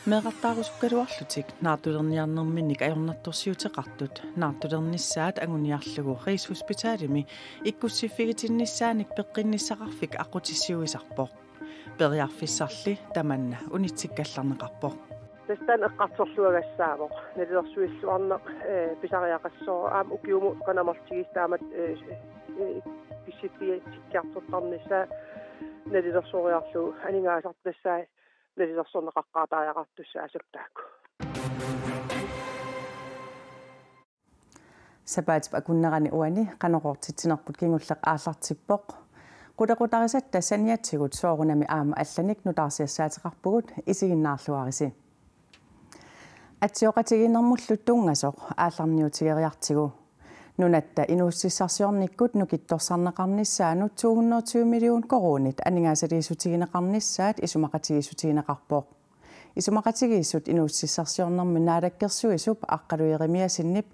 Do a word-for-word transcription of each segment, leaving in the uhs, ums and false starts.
Meeqqartaarusukkaluarlutik naartulerniarnerminnik ajornartorsiuteqartut naartulernissaat anguniarlugu Rigshospitalimi ikkussiffigitinnissaannik peqqinnissaqarfik aqqutissiuisarpoq. Periarfissarli tamanna unitsikkallarneqarpoq. Tassa taanna eqqartorluagassaavoq. Nalilersuilluarneq, eh, pisariaqassaaq aamma ukiumut qanoq amerlatigisut taamatut, eh, eh, ikkussiffigitikkiartortarnissaa nalilersoriarlugu aningaasartut tassa nalilersorneqaqqaartariaqartussaapput taakku. Sapaatip akunnerani uani qanoq oqartitsinerput kingulleq aallartippoq. Qulequtarisatta saniatigut soorunami aamma allanik nutaarsiassaateqarpugut, isiginnaarluarisi. Atsioqatigiinnermullu tunngasoq aallarniutigeriartigu. Nunatta inuussutissarsiornikkut nukittorsarneqarnissaanut to hundrede og tyve million koruunit aningaasaliissutigineqarnissaat isumaqatigiissutigineqarpoq. Isumaqatigiissut inuussutissarsiornermi naalakkersuisup Aqqalu Jeremiassenip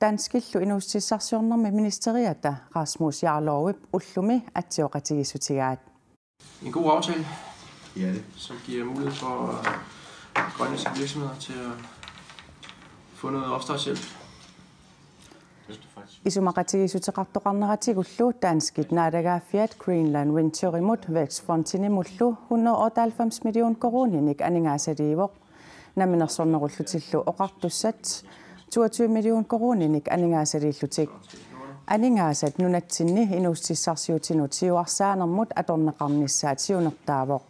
danskillu inuussutissarsiornermi ministeriata Rasmus Jarlovip ullumi atsioqatigiissutigaat. En god aftale, ja, det, som giver mulighed for, øh, grønlandske virksomheder til at få noget opstartshjælp. Isumaqatigiissuteqartoqarneratigullu danskit naalagaaffiat Greenland Venturemut Vækstfondinimullu hundrede og otteoghalvfems million koruuninik aningaasaliivoq. Namminersornerullutillu oqartussat toogtyve million koruuninik aningaasaliillutik. Aningaasat nunatsinni inuussutissarsiutinut siuarsaanermut atorneqarnissaat siunertaavoq.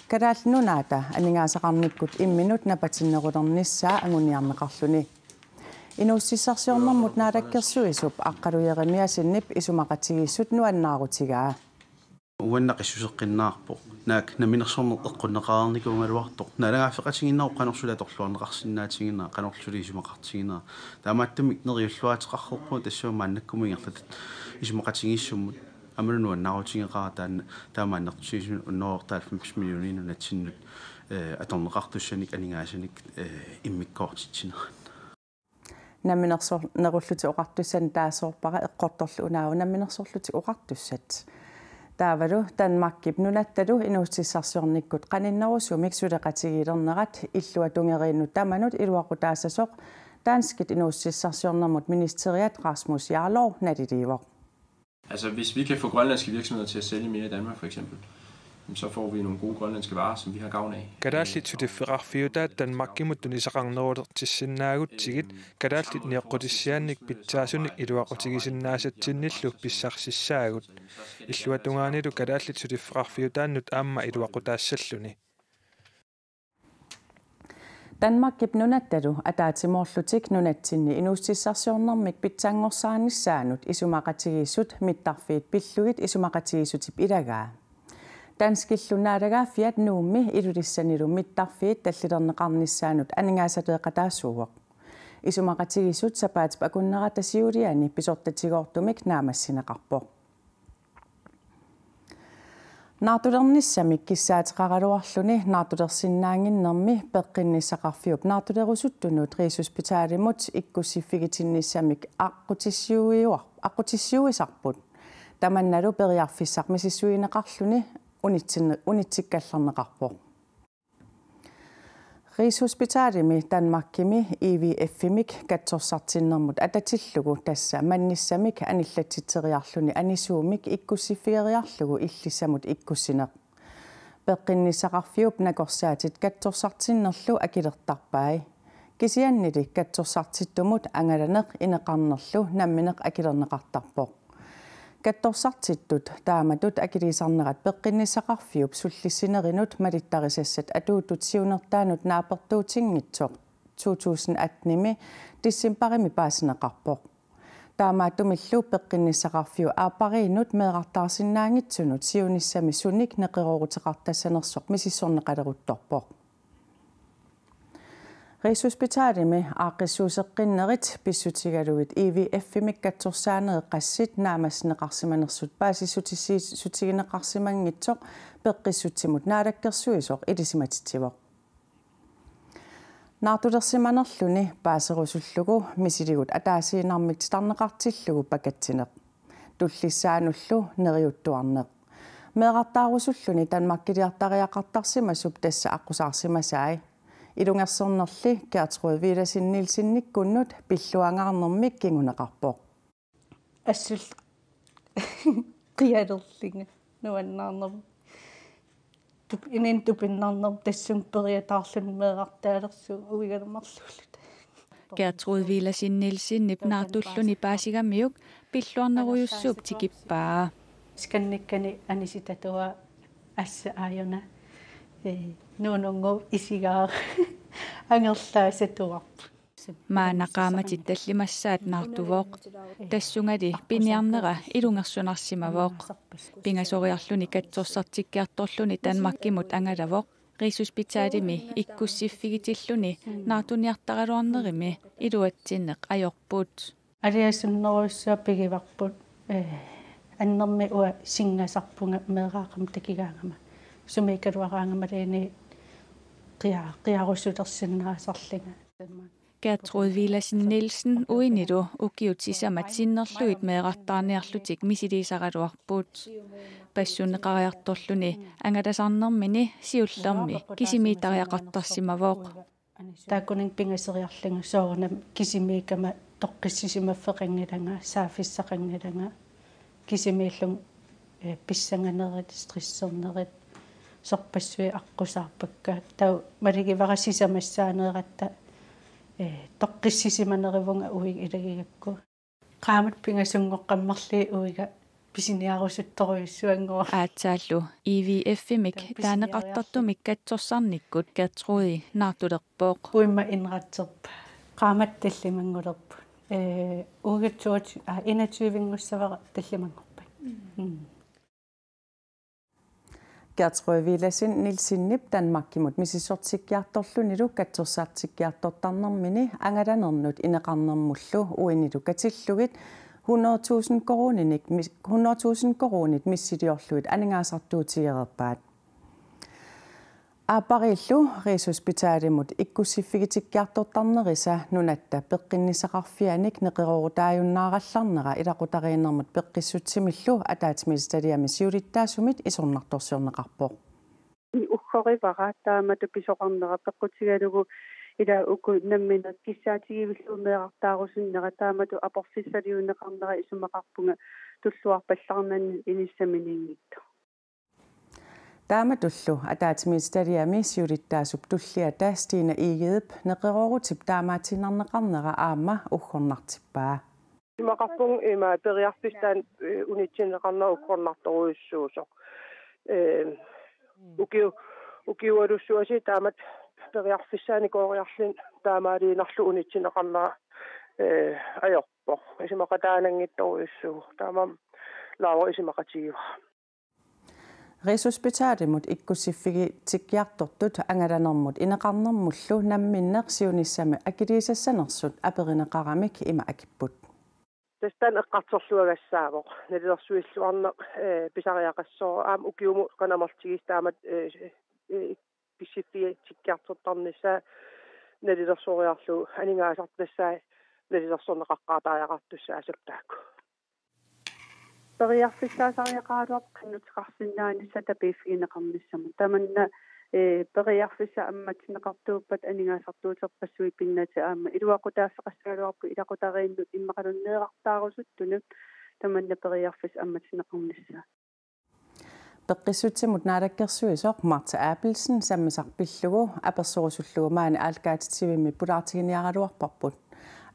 Kalaallit Nunaata aningaasaqarnikkut imminut napatinnerulernissaa anguniarneqarluni. Inuussutissarsiornermut naalakkersuisup Aqqalu Jeremiassenip isumaqatigiissut nuannaarutigaa. Uannaq issuseqqinnaarpoq. Naak namminersorneq eqqunneqareernikuugaluartoq. Naalagaaffeqatigiinnerup qanoq suli atorluarneqarsinnaatiginera, qanoq suli isumaqartiginera. Taamaattumik neriulluaateqarpoq tassa maannakkumut ingerlatat isumaqatigiissummut. Aammalu nuannaarutigeqaara taanna taama annertusiusunut hundrede og otteoghalvfems millioner nunatsinnut, eh, atorneqartussanik aningaasanik, eh, immikkoortitsinerat. Namminersornerullutik oqartussanut taasoorpara eqqortorlu unaavoq namminersorlutik oqartussat. Taavalu Danmarkip nunattalu inuussutissarsiornikkut qaninnerusumik suleqatigiilernerat illuatungeriinnut tamanut iluaqutaassasoq danskit inuussutissarsiornermut ministeriat Rasmus Jarlov naliliivoq. Altså, hvis vi kan få grønlandske virksomheder til at sælge mere i Danmark, for eksempel, jamen, så får vi nogle gode grønlandske varer, som vi har gavn af. Kalaallit suliffeqarfiutaat Danmarkimut tunisaqarnerulertissinnaagutsigit kalaallit nioqqutissiaannik pitsaasunik iluaqutigisinnaasatsinnilu pissarsissaagut. Illuatungaanilu kalaallit suliffeqarfiutaannut aamma iluaqutaassalluni. Danmarkip nunattalu ataatsimoorlutik nunatsinni inuussutissarsiornermik pitsanngorsaanissaanut isumaqatigiissut mittarfiit pillugit isumaqatigiissutip ilagaa. Danskillu naalagaaffiat Nuummi Ilulissanilu mittarfiit tallilerneqarnissaannut aningaasaleeqataasuuvoq. Isumaqatigiissut sapaatip akunnerata siuliani pisortatigoortumik naammassineqarpoq. Naartulernissamik kissaateqaraluarluni naartulersinnaannginnermi peqqinnissaqarfiup naartulerusuttunut Rigshospitalimut ikkussiffigitinnissamik aqqutissiuiuar-, aqqutissiuisarput. Tamannalu periarfissaq misissuineqarluni unitsinne-, unitsikkallarneqarpoq. Rigshospitalimi Danmarkimi I V F-imik katsorsartinnermut atatillugu tassa mannissamik anillatsitseriarluni anisuumik ikkussiffigeriarlugu illissamut ikkussineq. Peqqinnissaqarfiup nakorsaatit katsorsartinnerlu akilertarpai. Kisiannili katsorsartittumut angalaneq ineqarnerlu nammineq akilerneqartarpoq. Katsorsartittut taamatut akiliisarnerat peqqinnissaqarfiup sullissinerinut malittarisassat atuuttut siunertaanut naapertuutinngitsoq to tusind atten-imi decembarimi paasineqarpoq. Taamaattumillu peqqinnissaqarfiup aappariinnut meerartaarsinnaanngitsunut siunissami sunik neqerooruteqartassanersoq misissorneqaleruttorpoq. Rigshospitalimi aaqqissuusseqqinnerit pissutigalugit I V F-imik katsorsaanerit qassit naammassineqarsimanersut paasissutissiissutigineqarsimanngitsoq peqqissutsimut naalakkersuisoq ilisimatitsivoq. Naartulersimanerluni paaserusullugu misiligut ataasiinnarmik titarneqartillugu pakatsineq. Tullissaanullu neriuttuarneq. Meerartaarusulluni Danmarkiliartariaqartarsimasup tassa aqqusaarsimasai. Ilungersornerli Gertrud Villadsen Nielsenikkunnut pilluangaarnermik kinguneqarpoq. Assut qialerlunga nuannaarnermik. Tup-, inin tupinnarnermik tassunga periataarluni meerartaalersugut uigalumarluulluta. Gertrud Villadsen Nielsenip naartulluni paasigamiuk pilluarnerujussuup tikippaa. Skannikkani anisitatua assa aajuna, ee, nuununngooq isigaara angerlaasatuarput. Maanna qaammatit tallimassaat naartuvoq. Tassungali piniarnera ilungersunarsimavoq. Pingasoriarluni katsorsartikkiartorluni Danmarkimut angalavoq. Rigshospitalimi ikkussiffigitilluni naartuniartaraluarnerimi iluatsinneq ajorput. Aliasunnerujussuaq pigivarput, ee, annermik uanga singasarpunga meeraaqama takigaangama. Sumiikkaluaraangamaluunniit qia-, qiarusulersinnaasarlunga. Gertrud Villadsen Nielsen uinilu ukiut sisamat sinnerlugit meerartaarniarlutik misiliisaraluarput. Passunneqariartorluni angalasarnermini siullermi kisimiittariaqartarsimavoq. Taakkununnga pingasoriarlunga soorunami kisimiikkama toqqissisimaffeqanngilanga, saaffissaqanngilanga, kisimiillunga, ee, pissanganerit, stressernerit, sorpassuit aqqusaarpakka. Taava malugivara sisamassaaneeratta, ee, toqqissisimanerivunga uiga ilagigakku. Qaammat pingasunngooq marluk uiga pisiniarusuttorujussuanngorlunga. Aatsaallu I V F-imik taaneqartartumik katsorsarnikkut Gertrudi naartulerpoq. Uimma inratserpa. Qaammat tallimanngulerput. Ee, uiga toogtyve, aa, enogtyve-nngussavarput tallimanngorpat. Mm. Gertrud Villadsen Nielsenip Danmarkimut misissortikkiartorlunilu katsorsartikkiartortarnermini angalanernut ineqarnermullu uinilu katillugit hundrede tusind koruuninik mis-, hundrede tusind koruunit missiliorlugit aningaasartuutigereerpaat. Aappariillu Rigshospitalimut ikkussiffigitikkiartortarnerisa Nunatta Peqqinnissaqarfianik neqeroorutaajunnaarallarnera ilaqutariinnermut peqqissutsimillu ataatsimiititaliami siulittaasumit isornartorsiorneqarpoq. Uggorivara taamatut pisoqarnera peqqutigalugu ila uku nammineq kissaatigivillugu meerartaarusunnera taamatut aporfissaliunneqarnera isumaqarpunga tulluarpallaarnani inissaminiinngitsoq. Taamatullu ataatsimiititaliami siulittaasup tulliata Stine Egedep neqeroorutip taamaatiinnarneqarnera aamma uggornartippaa. Isumaqarpunga ima periarfissaani, eh, unitsinneqarnera uggornartorujussuusoq. Eh, ukiu-, ukiualussuasi taamatut periarfissaanikooriarluni taamaaliinnarlugu unitsinneqarnera, eh, ajorpoq. Isumaqataananngitsorujussuuvoq. Taamaammat Laura isumaqatigivara. Rigshospitalimut ikkussiffigitikkiartortut angalanermut ineqarnermullu namminneq siunissami akiliisassanersut aperineqaramik ima akipput. Tassa taanna eqqartorluagassaavoq. Nalilersuilluarneq, eh, pisariaqassaaq aamma ukiumut qanoq amerlatigisut taamatut, eh, eh, ikkussiffigitikkiartortarnissaa nalilersoriarlugu aningaasartussai nalilersorneqaqqaartariaqartussaapput taakku. Periarfissaasariaqaraluarpoq qinnuteqarsinnaanissaq tapiiffigineqarnissamut. Tamanna, eh, periarfissat ammatinneqartuuppat aningaasartuuterpassuit pinnatik aamma iluaqutaaffeqassagaluarput ilaqutariinnut immaqaluunniit meerartaarusuttunut tamanna periarfissaq ammatinneqarnissaa. Peqqissutsimut naalakkersuisoq Martha Abelsen sammisaq pillugu apersorusullugu maani aallakaatitsivimmik pulaartiginiaraluarparput.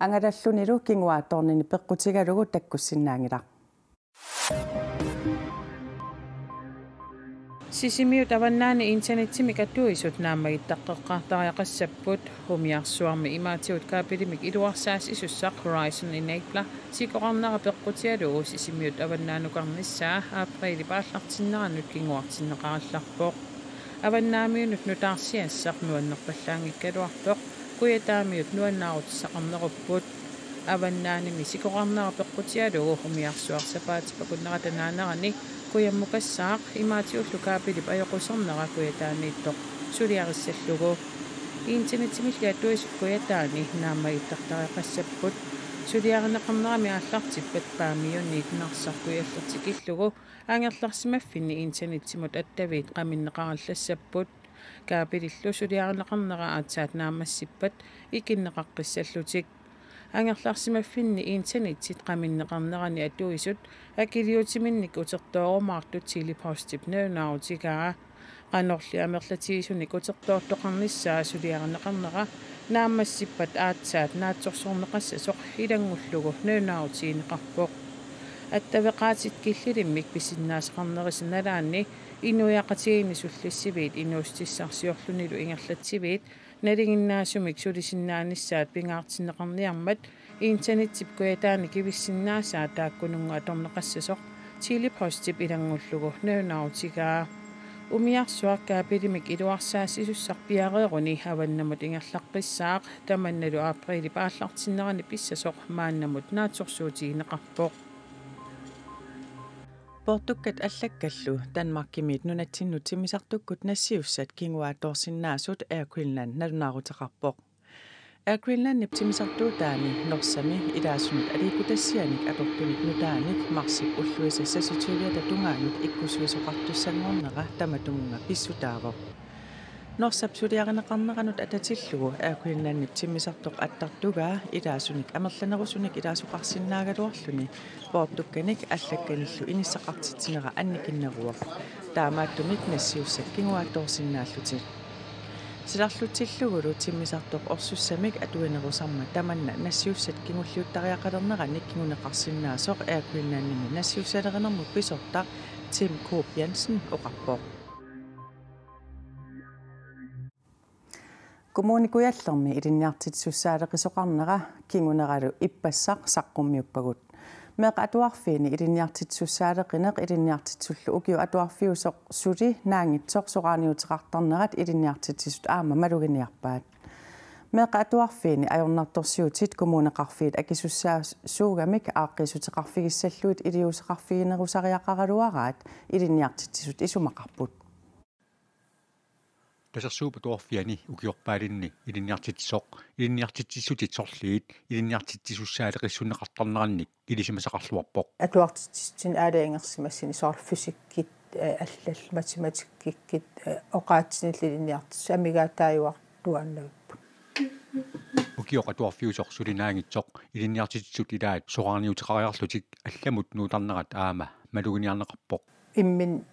Angalallunilu kinguaattoornini peqqutigalugu takkussinnaanngilaq. Sisimiut Avannaani internetsimik atuisut naammagittaqqeqqaartariaqassapput. Umiarsuarmi imaatigut kabelimik iluarsaasisussaq Horizon Enabler sikorarnera peqqutigalugu Sisimiut avannaanukarnissaa apriilip aallartinnerannut kinguartinneqarallarpoq. Avannaamiunut nutaarsiassaq nuannerpallaanngikkaluarpoq, Kujataamiut nuannaarutissaqarnerupput. Avannaanimi sikorarnera peqqutigalugu umiarsuaq sapaatip akunnerata naanerani kujammukassaq imaatigullu kabelip ajoqusernera Kujataaniittoq suliarissallugu. Internetsimilli atuisut Kujataani naammagittartariaqassapput. Suliarineqarnerani aallartippat Paamiuniit Narsaq Kujalleq tikillugu angerlarsimaffinni internetsimut attaviit qaminneqarallassapput. Kaapilillu suliarineqarnera aatsaat naammassippat ikinneqaqqissallutik. Angerlarsimaffinni internetsit qaminneqarnerani atuisut akiliutiminnik utertoorumaartut Tele-Postip nalunaarutigaa. Qanorli amerlatiisunik utertoortoqarnissaa suliarineqarnera naammassippat aatsaat naatsorsorneqassasoq ilanngullugu nalunaarutigineqarpoq. Attaveqaatit killilimmik pisinnaasaqarnerisa nalaanni inuiaqatigiinni sullissiviit inuussutissarsiorlunilu ingerlatsiviit nalinginnaasumik sulisinnaanissaat pingaartinneqarniarmat internetip kujataani kivissinnaasaa taakkununnga atorneqassasoq Tele-Postip ilanngullugu nalunaarutigaa. Umiarsuaq kaapilimik iluarsaassisussaq piareeruni avannamut ingerlaqqissaaq, tamannalu apriilip aallartinnerani pissasoq maannamut naatsorsuutigineqarpoq. Poortukkat allakkallu Danmarkimiit nunatsinnut timmisartukkut nassiussat kinguaattoorsinnaasut Air Greenland nalunaaruteqarpoq. Air Greenlandip timmisartuutaani Norsami ilaasunut aliikkutassianik atortunik nutaanik marsip ulluisa seksogtyviata tungaanut ikkussuisoqartussanngornera tamatumunnga pissutaavoq. Norsap suliarineqarneranut atatillugu Air Greenlandip timmisartoq attartugaa ilaasunik amerlanerusunik ilaasoqarsinnaagaluarluni poortukkanik allakkanillu inissaqartitsinera annikinneruvoq. Taamaattumik nassiussat kinguaattoorsinnaallutik. Silarlutsillugulu timmisartoq orsussamik atuinerusarmat tamanna nassiussat kingulliuttariaqalerneranik kinguneqarsinnaasoq Air Greenlandimi nassiussalerinermut pisortaq Tim Coop Jensen oqarpoq. Kommune Kujallermi ilinniartitsisussaaleqisoqarnera kinguneralu ippassaq saqqummiuppagut. Meeqqat atuarfiini ilinniartitsisussaaleqineq ilinniartitsisullu ukioq atuarfiusoq suli naanngitsoq soraarniuteqartarnerat ilinniartitsisut aamma maluginiarpaat. Meeqqat atuarfiini ajornartorsiutit kommuneqarfiit akisussaasuugamik aaqqiissuteqarfigissallugit iliuuseqarfiginerusariaqaraluaraat ilinniartitsisut isumaqarput. Tasersuup Atuarfiani ukiorpaalinni ilinniartitsisoq, ilinniartitsissutit sorliit ilinniartitsisussaaleqissunneqartarnerannik ilisimasaqarluarpoq. Atuartitsissutit aalajangersimassapput soorlu fysikkit, eh, allallu matematikkikkit, eh, oqaatsinillu ilinniartitsisut amigaataajuartuaannavipput. Ukioq atuarfiusoq suli naanngitsoq ilinniartitsisut ilaat soraarniuteqariarlutik allamut nuuttarnerat aamma maluginiarneqarpoq. Imminut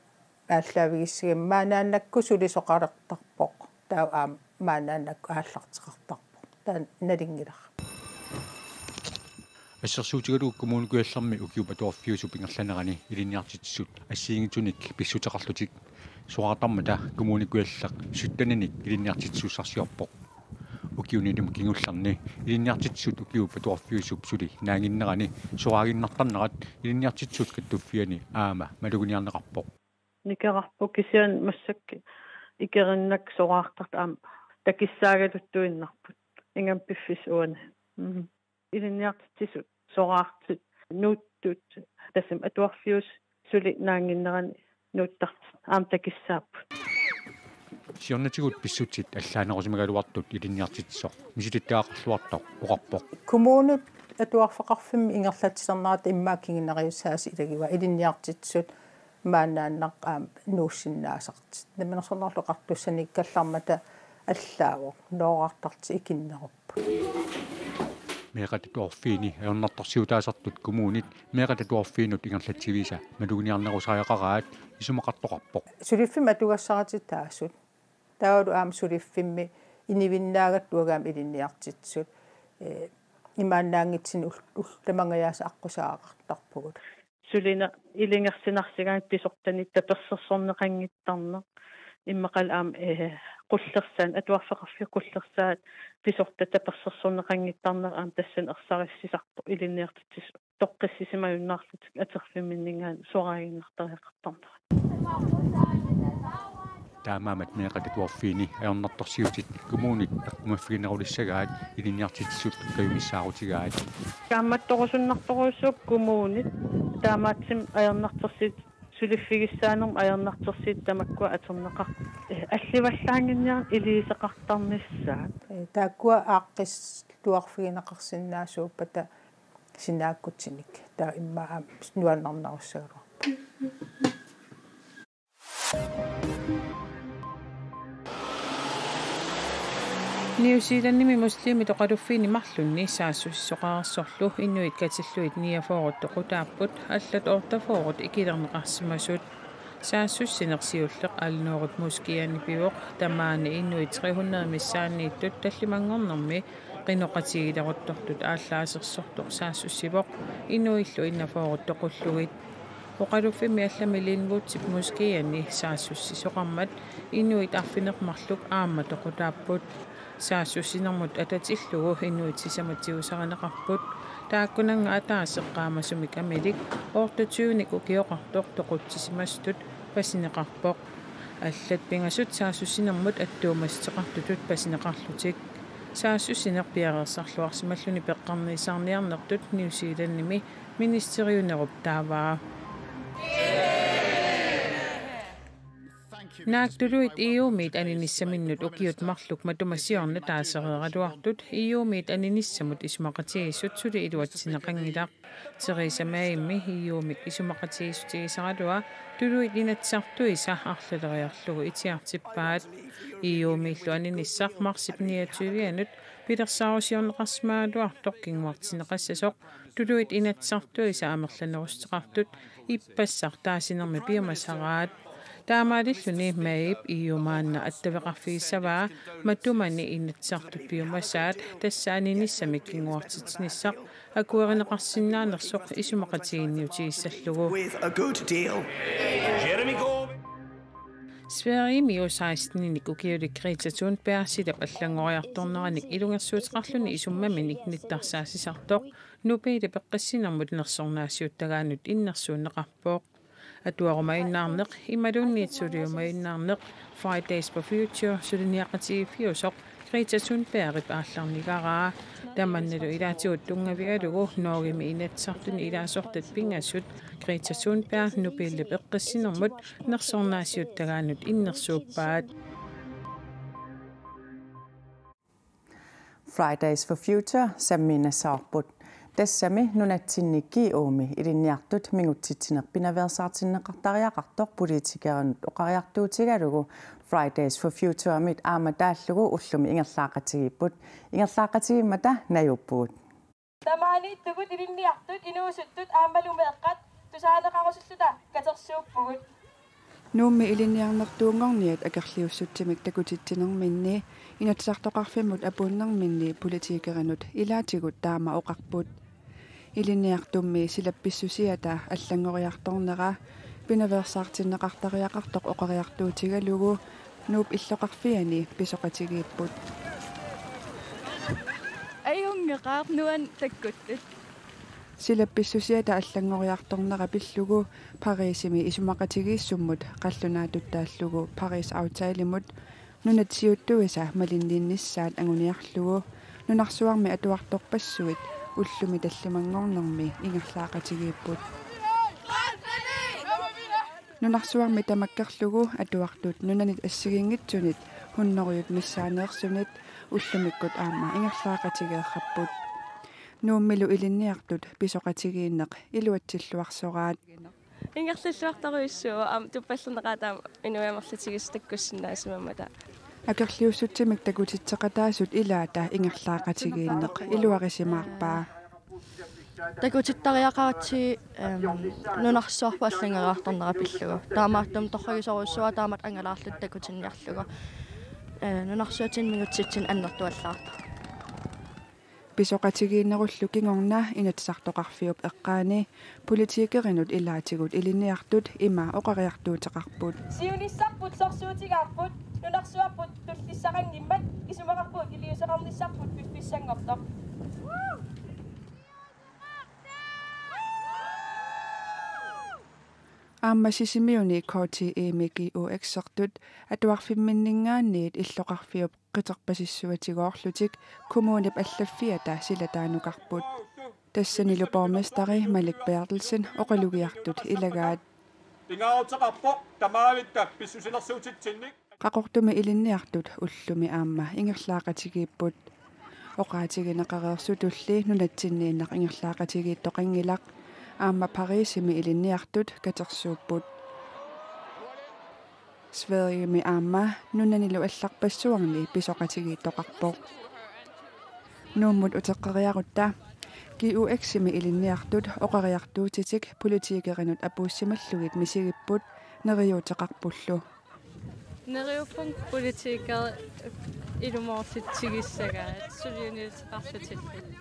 aallaavigissagamik maannakkut sulisoqalertarpoq. Taava aamma maannakkut aallarteqartarpoq. Taanna nalunngilara. Assersuutigalugu Kommune Kujallermi ukiup atuarfiusup ingerlanerani ilinniartitsisut assigiinngitsunik pissuteqarlutik soraartarmata Kommune Kujalleq sytteninik ilinniartitsisussarsiorpoq. Ukiuni kingullerni ilinniartitsisut ukiup atuarfiusup suli naannginnerani soraaginnartarnerat ilinniartitsisut kattuffianni aamma maluginiarneqarpoq. Nikerarput kisianni massakkut ikerinnakku soraartartut aamma takissaagaluttuinnarput. Ingammik piffissaq uani. Mhm. Ilinniartitsisut soraartut nuuttut tassami atuarfiusup suli naannginnerani nuuttartut aamma takissaapput. Siornatigut pissutsit allaanerusimagaluartut ilinniartitsisoq misilittagaqarluartoq oqarpoq. Kommunip atuarfeqarfimmi ingerlatsilernerata immaqa kinguneriussaasut ilagivaat ilinniartitsisut maannakkut aamma nuussinnaasartut. Namminersornerullu oqartussanikkallarmata allaavoq, noorartartut ikinnerupput. Meeqqat atuarfiini ajornartorsiutaasartut kommunit meeqqat atuarfiinut ingerlatsivisa maluginiarnerusariaqaraat isumaqartoqarpoq. Suliffimmik atugassarititaasut. Taavalu aamma suliffimmi inivinnaagatta uagut aamma ilinniartitsisut, eh, imaannaanngitsunik ul-, ullut tamangajaasa aqqusaaqqaartarpugut. Sulineq ilungersunarsigaangatta pisortanit tapersersorneqanngittarneq. Immaqalu aamma, eh, qullersaaneq, atuarfeqarfiup qullersaat pisortat tapersersorneqanngittarneq aamma tassani ersarissisarpoq ilinniartitsisut toqqissisimajunnaarlutik atorfimminninngaanniit soraaginnartariaqartarnerat. Taamaammat meeqqat atuarfiini ajornartorsiutit kommunit eqqumaffiginerulissagaat ilinniartitsisut kajumissaarutigaat. Kaammattorusunnartorujussuupput kommunit taamaattumik ajornartorsiutit suliffigissaanermut ajornartorsiutit tamakkua atorneqar-, eh, allivallaannginniarneq iliuuseqartarnissaat. Eh, taakkua aaqqissuarfigineqarsinnaasuuppata sinaakkutsinik. Taava immaqa aamma nuannernerussagaluarpoq. New Zealandimi muslimit oqaluffiini marlunni saassussisoqarsorlu inuit katillugit niogfyrre toqutaapput, allat otteogfyrre ikilerneqarsimasut. Saassussineq siulleq Al-Noor moskeeni pivoq, tamaani inuit tre hundrede missaanniittut tallimanngornermi qinoqatigiileruttortut aallaasersortoq saassussivoq inuillu enogfyrre toqullugit. Oqaluffimmi allami Linwoodip moskeeni saassussisoqarmat inuit arfineq-marluk aamma toqutaapput. Saassussinermut atatillugu inuit sisamat tigusarineqarput. Taakkunannga ataaseq qaamasumik amilik otteogtyvenik ukioqartoq toqutsisimasutut pasineqarpoq. Allat pingasut saassussinermut attuumassuteqartutut pasineqarlutik. Saassussineq piareersarluarsimalluni peqqarniisaarniarnertut New Zealandimi ministeriunerup taavaa. Naak tuluit E U-miit aninissaminnut ukiut marluk matuma siorna taasereeraluartut E U-miit aninissamut isumaqatigiissut suli iluatsinneqanngilaq. Theresa Mayimi E U-mik isumaqatigiissutigisaralua tuluit inatsisartuisa arlaleriarlugu itigartippaat. E U-miillu aninissaq marsip niogtyve-anut pilersaarusiorneqarsimagaluartoq kinguartinneqassasoq tuluit inatsisartuisa amerlanerussuteqartut ippassaq taasinermi piumasaraat. Taamaalilluni Mayip E U maanna attaveqarfigissavaa matumani inatsisartut piumasaat, tassa aninissamik kinguartitsinissaq akuerineqarsinnaanersoq isumaqatigiinniutigissallugu. With a good deal. Jeremy Corbyn. Sverigemi U seksten-inik ukiulik Greta Thunberg silap allanngoriartorneranik ilungersuuteqarluni isummaminik nittarsaassisartoq Nobelip eqqissinermut nersornaasiuttagaanut innersuunneqarpoq. Atuarumajunnaarneq imaluunniit suliumajunnaarneq Fridays for Future suliniaqatigiiffiusoq Greta Thunbergip aallarnigaraa. Tamannalu ilaatigut tunngavigalugu Norgemi Inatsisartuni ilaasortat pingasut Greta Thunberg Nobelip eqqissinermut nersornaasiuttagaanut innersuuppaat. Fridays for Future sammiinnassavarput. Tassami nunatsinni G O-mi ilinniartut mingutsitsineq pinaveersaartinneqartariaqartoq politikerinut oqariartuutigalugu Fridays for Future-mit aamma taallugu ullumi ingerlaaqatigiipput. Ingerlaaqatigiimmata najuuppugut. Tamaaniittugut ilinniartut inuusuttut aammalu meeqqat tusaaneqarusulluta katersuuppugut. Nuummi ilinniarnertuunngorniat akerliussutsimik takutitsinerminni Inatsisartoqarfimmut apuunnerminni politikerinut ilaatigut taama oqarput. Ilinniartummi silap pissusiata allanngoriartornera pinaveersaartinneqartariaqartoq oqariartuutigalugu Nuup illoqarfiani pisoqatigiipput. Ajunngilaq nuann' takkuttut. Silap pissusiata allanngoriartornera pillugu Parisimi isumaqatigiissummut qallunaatut taallugu Paris-aftalimut nunat siuttuisa malinninnissaat anguniarlugu nunarsuarmi atuartorpassuit ullumi tallimanngornermi ingerlaaqatigiipput. Nunarsuarmi tamakkerlugu atuartut nunanit assigiinngitsunit hunnorujut missaaneersunit ullumikkut aamma ingerlaaqatigeerrapput. Nuummilu ilinniartut pisoqatigiinneq iluatsilluarsoraat. Ingerlalluartorujussuuvoq, aamma tuppallerneqaataam inuit amerlatigisut takkussinnaasimammata. Akerliussutsimik takutitseqataasut ilaata ingerlaaqatigiinneq iluarisimaarpaa. Takutittariaqaratsigit, ehm, nunarsuarput allanngoriartornera pillugu. Taamaattumik torragisorujussuuara taamatut angalaarluta takutinniarlugu. Eh, nunarsuatsinni mingutsitsineq annertuallaartoq. Pisoqatigiinnerullu kingorna Inatsisartoqarfiup eqqaani politikerinut ilaatigut ilinniartut ima oqariartuuteqarput. Siunissarput sorsuutigaarput, nunarsuarput tullissaqanngimmat isumaqarpunga iliuuseqarnissarput piffissanngortoq. Aamma Sisimiuni K T E-mi G O X-ertut atuarfimminninngaanniit illoqarfiup qiterpasissuatigoorlutik kommunip allaffiata silataanukarput. Tassanilu borgmesteri Malik Berthelsen oqalugiartut ilagaat. Pingaaruteqarpoq tamaavitta pissusilersuutitsinnik. Qaqortumi ilinniartut ullumi aamma ingerlaaqatigiipput. Oqaatigineqareersutulli nunatsinniinnaq ingerlaaqatigiittoqanngilaq, aamma Parisimi ilinniartut katersuupput. Sverigemi aamma nunanilu allarpassuarni pisoqatigiittoqarpoq. Nuummut uteqqeriarutta G U X-imi ilinniartut oqariartuutitik politikerinut apuussimallugit misigipput neriuuteqarpullu. Neriuppunga politikeri ilumoortitsigissagaat sulianiuteqarlutillu.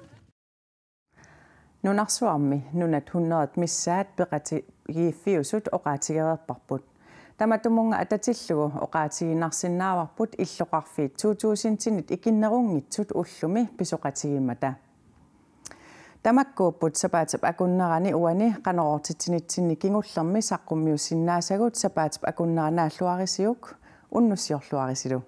Nunarsuarmi nunat hundredet missaat peqatigiiffiusut oqaatigereerparput. Tamatumunnga atatillugu oqaatigiinnarsinnaavarput illoqarfiit to tusindinit ikinnerunngitsut ullumi pisoqatigimmata. Tamakkuupput sapaatip akunnerani uani Qanorooqtitsinitsinni kingullermi saqqummiussinnaasagut. Sapaatip akunnera naalluarisiuk, unnussiorluarisilu.